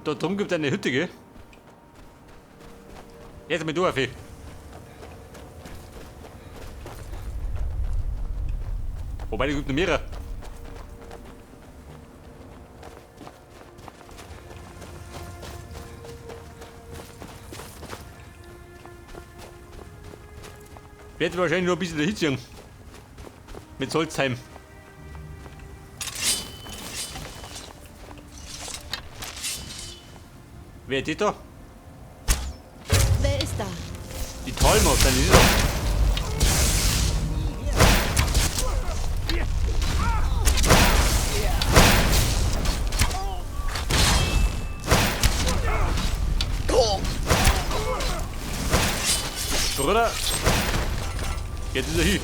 Da drum gibt es eine Hütte, gell? Jetzt mit du, Affe. Wobei, die gibt noch mehrere. Wird wahrscheinlich nur ein bisschen dahinziehen. Mit Solzheim. Wer ist die da? Wer ist da? Die Thalmor, dann ist da. Bruder! Jetzt ist er hier.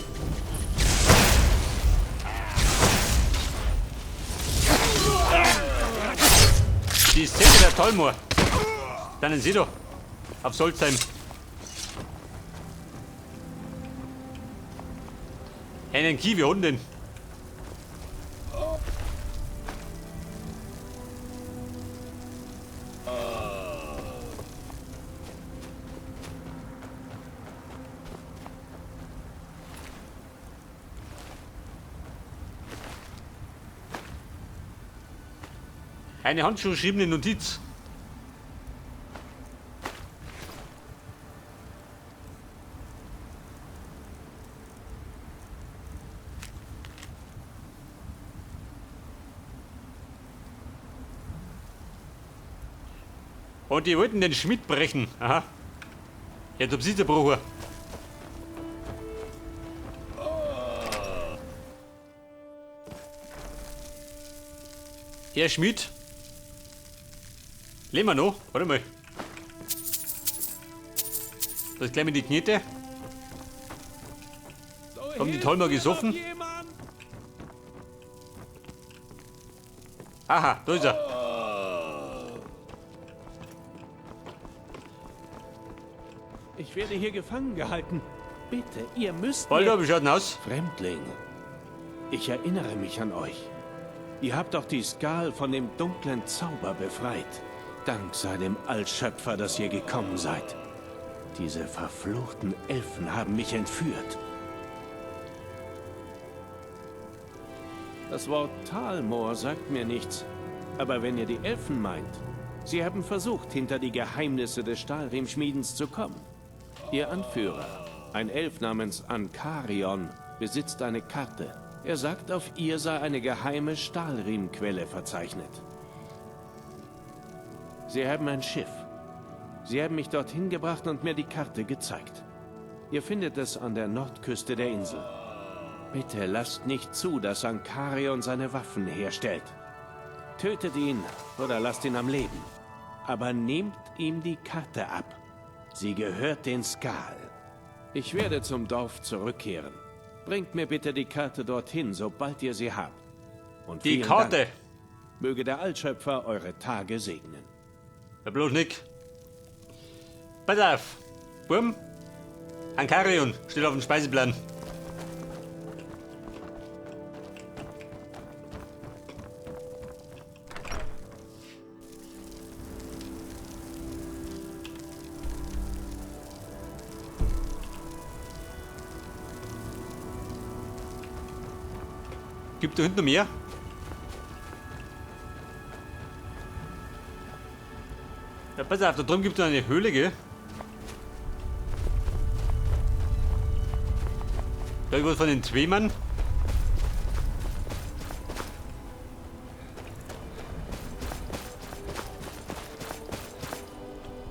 Die Szene der Thalmor. Dann sind sie da. Auf Solzheim. Einen Kiwi denn? Eine handgeschriebene Notiz. Und die wollten den Schmied brechen. Aha. Jetzt ob sie der Brucher. Herr Schmied. Leben wir noch? Warte mal. Das ist gleich mit die Knete. Haben die Tolmer gesoffen? Aha, da ist er. Ich werde hier gefangen gehalten. Bitte, ihr müsst Baldur, wie schaut denn aus? Fremdling, ich erinnere mich an euch. Ihr habt doch die Skal von dem dunklen Zauber befreit. Dank sei dem Allschöpfer, dass ihr gekommen seid. Diese verfluchten Elfen haben mich entführt. Das Wort Thalmor sagt mir nichts. Aber wenn ihr die Elfen meint, sie haben versucht, hinter die Geheimnisse des Stahlriemschmiedens zu kommen. Ihr Anführer, ein Elf namens Ankarion, besitzt eine Karte. Er sagt, auf ihr sei eine geheime Stahlriemquelle verzeichnet. Sie haben ein Schiff. Sie haben mich dorthin gebracht und mir die Karte gezeigt. Ihr findet es an der Nordküste der Insel. Bitte lasst nicht zu, dass Ankarion seine Waffen herstellt. Tötet ihn oder lasst ihn am Leben. Aber nehmt ihm die Karte ab. Sie gehört den Skal. Ich werde zum Dorf zurückkehren. Bringt mir bitte die Karte dorthin, sobald ihr sie habt. Und Die Karte. Dank. Möge der Altschöpfer eure Tage segnen. Ja, bloß nicht. Pass auf. Burm. Ankarion steht auf dem Speiseplan. Gibt da hinten noch mehr? Ja, pass auf, da drüben gibt es noch eine Höhle, gell? Da irgendwas von den Zwemern.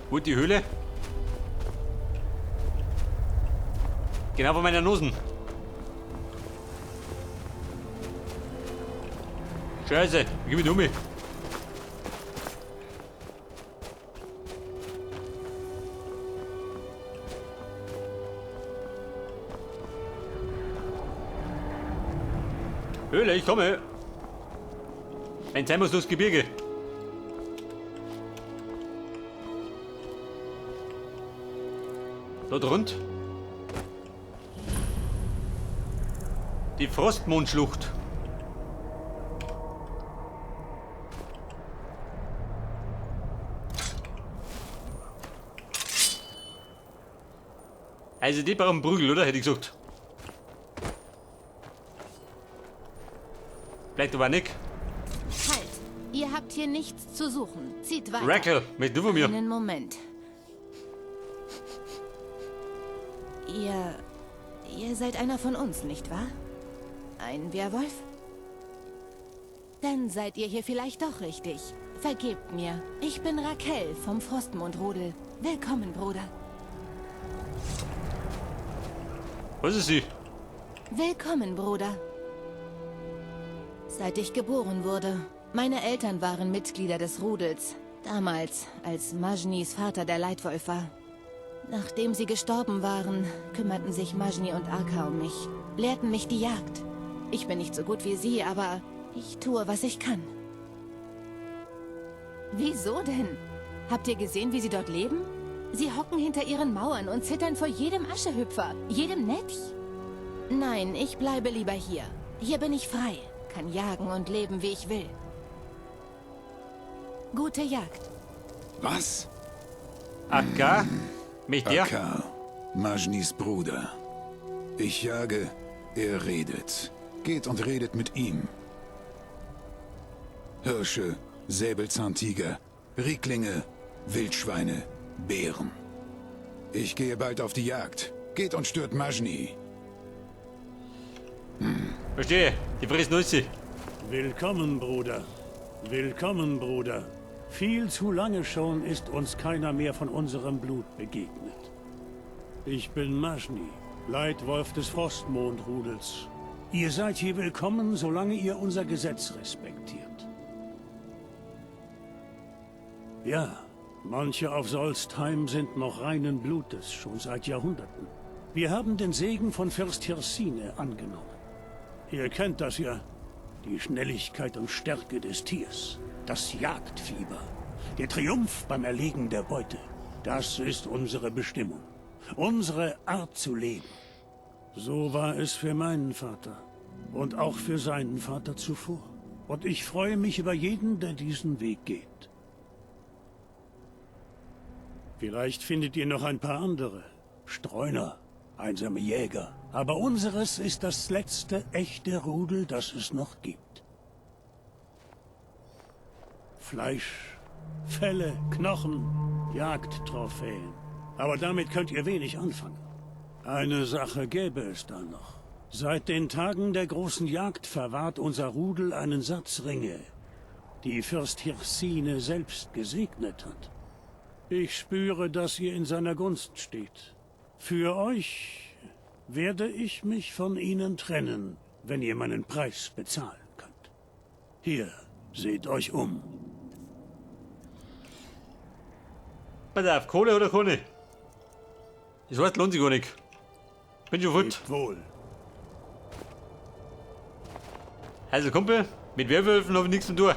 Wo ist die Höhle? Genau vor meiner Nosen. Scheiße, gib mir um. Höhle, ich komme. Ein sein muss durchs Gebirge. Dort rund. Die … Also die brauchen Prügel, oder? Hätte ich gesagt. Bleibt aber nicht. Halt! Ihr habt hier nichts zu suchen. Zieht weiter. Raquel, mit du von mir. Einen Moment. Ihr seid einer von uns, nicht wahr? Ein Werwolf? Dann seid ihr hier vielleicht doch richtig. Vergebt mir. Ich bin Raquel vom Frostmondrudel. Willkommen, Bruder. Was ist sie? Willkommen, Bruder. Seit ich geboren wurde. Meine Eltern waren Mitglieder des Rudels. Damals, als Majnis Vater der Leitwolf war. Nachdem sie gestorben waren, kümmerten sich Majni und Akka um mich. Lehrten mich die Jagd. Ich bin nicht so gut wie sie, aber ich tue, was ich kann. Wieso denn? Habt ihr gesehen, wie sie dort leben? Sie hocken hinter ihren Mauern und zittern vor jedem Aschehüpfer, jedem Netch. Nein, ich bleibe lieber hier. Hier bin ich frei, kann jagen und leben, wie ich will. Gute Jagd. Was? Akka? Mit dir? Akka, Majnis Bruder. Ich jage, er redet. Geht und redet mit ihm. Hirsche, Säbelzahntiger, Rieklinge, Wildschweine, Bären. Ich gehe bald auf die Jagd. Geht und stört Majni. Verstehe, die fressen Nüsse. Willkommen, Bruder. Willkommen, Bruder. Viel zu lange schon ist uns keiner mehr von unserem Blut begegnet. Ich bin Majni, Leitwolf des Frostmondrudels. Ihr seid hier willkommen, solange ihr unser Gesetz respektiert. Ja, manche auf Solstheim sind noch reinen Blutes, schon seit Jahrhunderten. Wir haben den Segen von Fürst Hircine angenommen. Ihr kennt das ja. Die Schnelligkeit und Stärke des Tiers, das Jagdfieber, der Triumph beim Erlegen der Beute. Das ist unsere Bestimmung, unsere Art zu leben. So war es für meinen Vater und auch für seinen Vater zuvor. Und ich freue mich über jeden, der diesen Weg geht. Vielleicht findet ihr noch ein paar andere. Streuner, einsame Jäger. Aber unseres ist das letzte echte Rudel, das es noch gibt. Fleisch, Felle, Knochen, Jagdtrophäen. Aber damit könnt ihr wenig anfangen. Eine Sache gäbe es da noch. Seit den Tagen der großen Jagd verwahrt unser Rudel einen Satz Ringe, die Fürst Hircine selbst gesegnet hat. Ich spüre, dass ihr in seiner Gunst steht. Für euch werde ich mich von ihnen trennen, wenn ihr meinen Preis bezahlen könnt. Hier, seht euch um. Pass auf, Kohle oder Kohle? Das heißt, lohnt sich gar nicht. Bin schon fort. Wohl. Also Kumpel, mit Werwölfen habe ich nichts zu tun.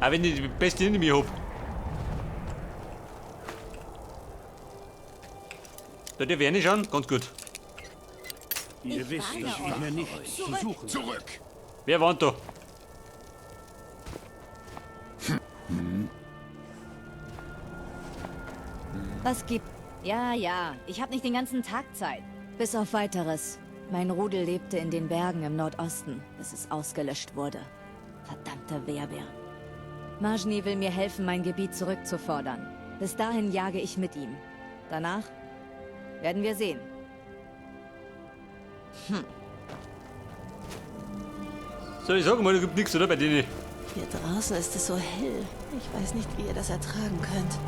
Auch wenn ich die beste hinter mir hab. Da darf ich reinschauen, ganz gut. Ihr wisst, dass ihr hier nichts zu suchen habt. Zurück! Wer warnt da? Was gibt? Ja, ja, ich habe nicht den ganzen Tag Zeit. Bis auf Weiteres. Mein Rudel lebte in den Bergen im Nordosten, bis es ausgelöscht wurde. Verdammte Werbär. Majni will mir helfen, mein Gebiet zurückzufordern. Bis dahin jage ich mit ihm. Danach werden wir sehen. So, ich sag mal, da gibt nichts, oder, bei denen? Hier draußen ist es so hell. Ich weiß nicht, wie ihr das ertragen könnt.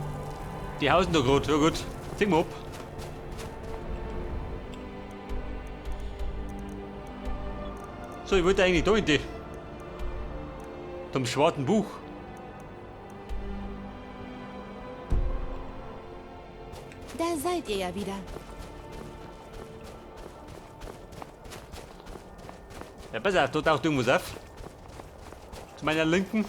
Die hausen da grad, ja gut. Zieh mal ab. So, ich wollte eigentlich da in die. Zum schwarzen Buch. Da seid ihr ja wieder. Ja, pass auf, da taucht irgendwas auf. Zu meiner Linken.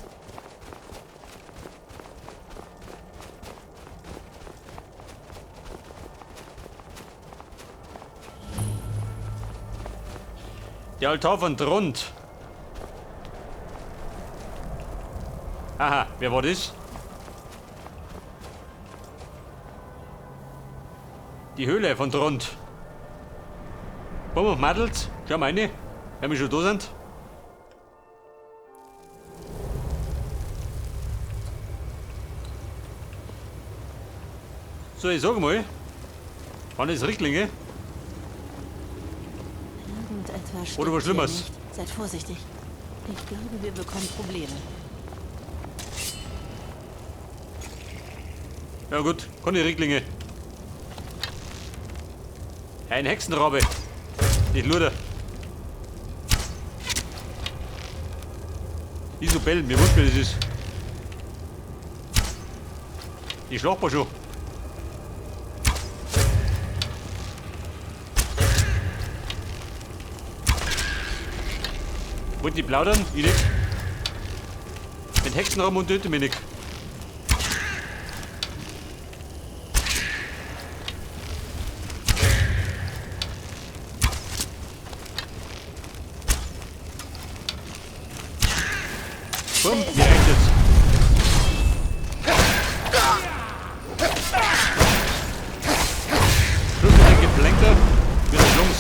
Der Altar von Trond. Aha, wer war das? Die Höhle von Trond. Bumm und Madels, schau mal rein, wenn wir schon da sind. So, ich sag mal, wann ist Ricklinge? Irgendetwas Oder was stimmt hier Schlimmeres. nicht. Seid vorsichtig. Ich glaube, wir bekommen Probleme. Ja gut, keine Ricklinge. Ein Hexenrabe. Nicht Luder. Isobel, mir wurscht, wer das ist. Die schlacht man schon. Wollt die plaudern? Ich nicht. Mit Hexenraben und töte mich nicht. Bumm, mir reicht jetzt. Schluss mit dem Geplänker, mit den Jungs.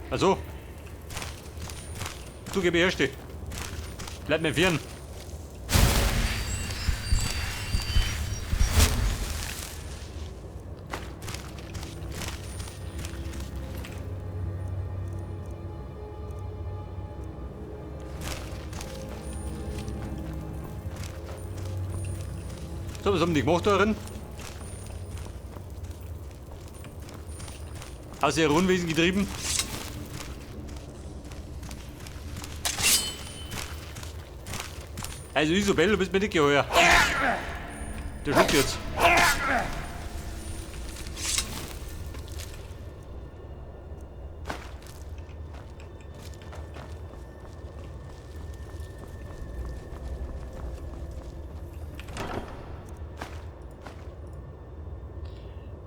Also, du gib erste. Bleib mir vieren. So, was haben die gemacht da drin? Aus ihr Unwesen getrieben? Also Isobel, du bist mir nicht geheuer. Der schluckt jetzt.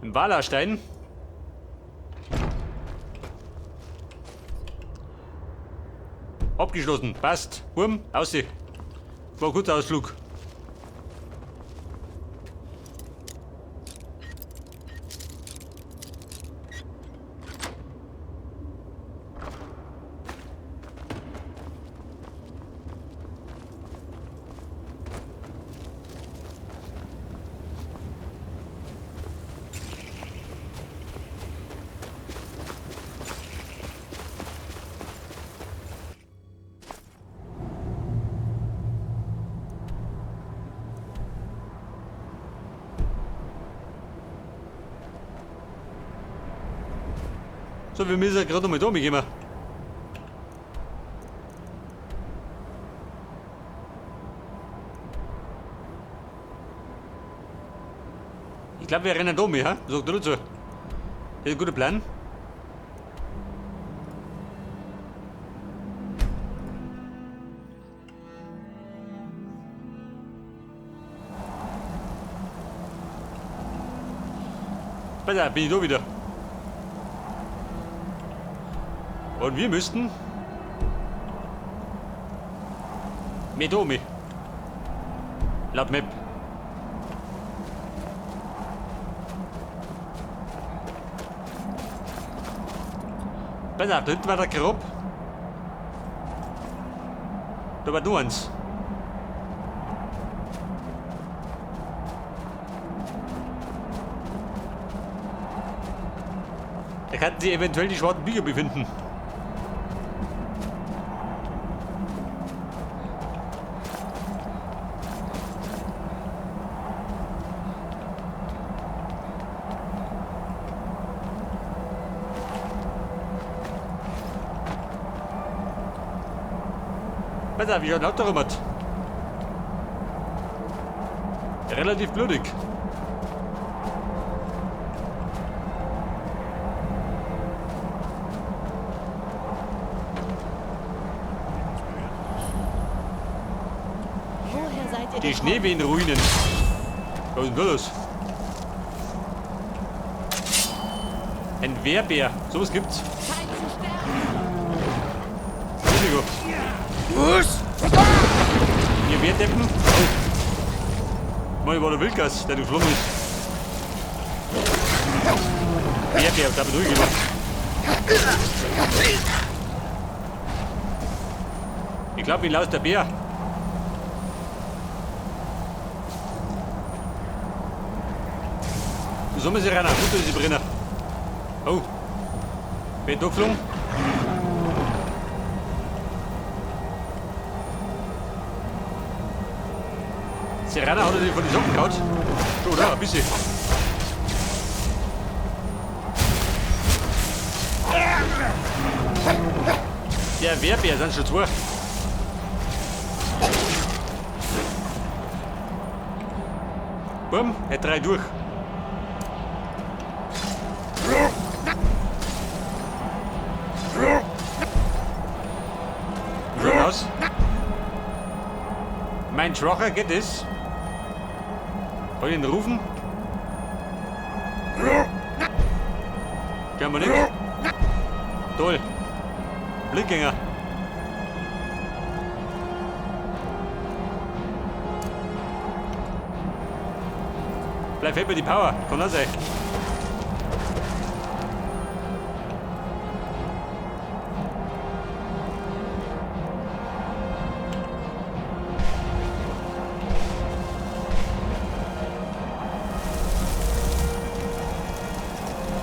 Ein Walerstein. Abgeschlossen, passt. Wurm, ausseh. War ein guter Ausflug. So, wir müssen ja gerade noch mal da mitgehen. Ich glaube, wir rennen da mit, hä? Sagt er dazu. Das ist ein guter Plan. Pass auf, bin ich da wieder. Und wir müssten Medomi. Laut Map. Pass auf, da hinten war der Grab. Da war nur eins. Da könnten sie eventuell die schwarzen Bücher befinden. Pass auf, wie schaut ein Auto rum hat. Relativ blutig. Woher seid ihr Die gekommen? Schneewehen-Ruinen. Was ist denn da los? Ein Wehrbär. Sowas gibt's. Entschuldigung. Ihr Wehrdeppen. Oh. Mal war der Wildgas, der geflogen ist. Wehrbär, da bin ich durchgemacht. Ich glaube, ich laus der Bär. So muss ich rein, gut, dass ich brenne. Oh. Bin da geflogen? Serana hat er sich von den Socken gehauen. Schon, oder? Ein bisschen. Der Wehrbär sind schon zwei. Bumm, er drei durch. Raus. Mein Schwacher geht es. Soll ich ihn rufen? Können wir nicht. Toll. Blickgänger. Bleib fehlt mir die Power. Kann das sein.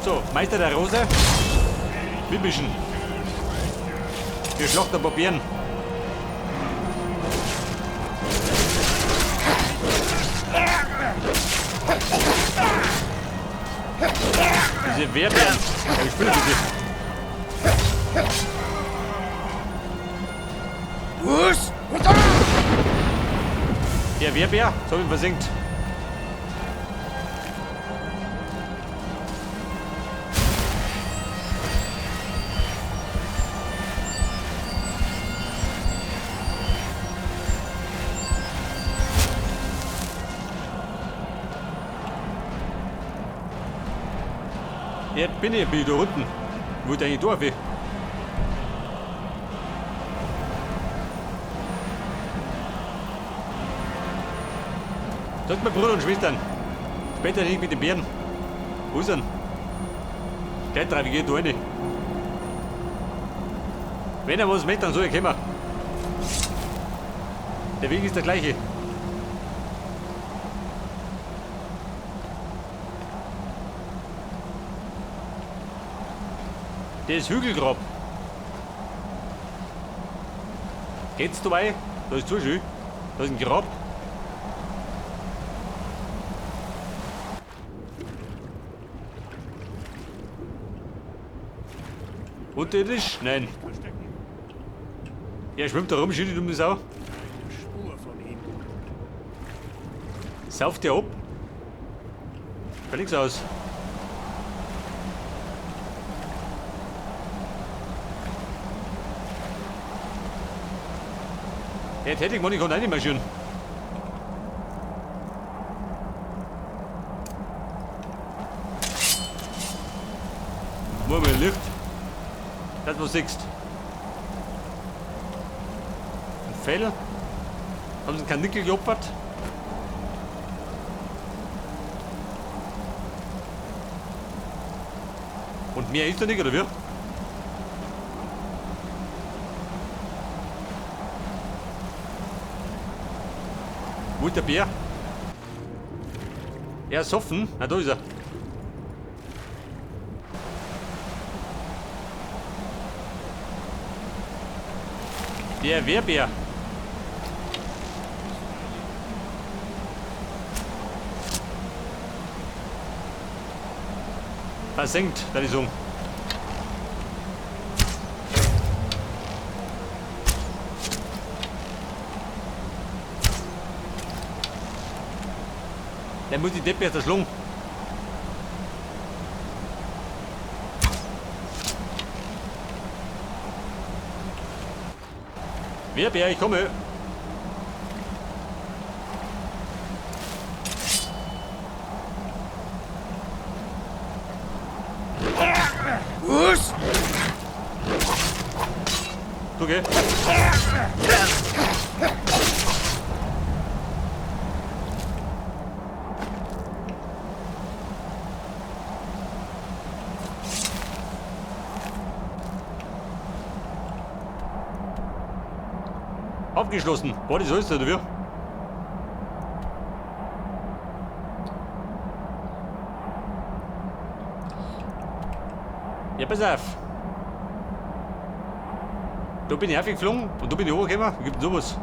So, Meister der Rose. Mitmischen. Wir schlachten ein paar Bären. Diese Wehrbären. Ja, ich spiele ein bisschen. Der Wehrbär, so hab ich ihn versenkt. Jetzt bin ich da unten. Wo ist eigentlich Dorf? Sagt mir Bruder und Schwestern. Später nicht mit den Bären. Wo ist er? Gleich drauf, ich geh da rein. Wenn er was möchte, dann soll er kommen. Der Weg ist der gleiche. Das Hügelgrab. Geht's dabei? Da ist zu schön. Da ist ein Grab. Unterirdisch? Nein. Er schwimmt da rum, schüttet um die Sau. Sauft der ab? Schaut nichts aus. Jetzt hätte ich mal, ich kann reinmarschieren. Murmel, Licht. Das, was siehst. Ein Fell. Haben sie keinen Nickel geopfert? Und mehr ist da nicht, oder wie? Wo ist der Bär? Er ist offen. Na, da ist er. Der Wehrbär. Versenkt, da ist um. Der muss die Deppe erst erschlagen. Wehrbär, ich komme. Okay. Abgeschlossen. War das alles, oder wie? Ja, pass auf. Da bin ich aufgeflogen und da bin ich hochgekommen. Wie gibt denn sowas?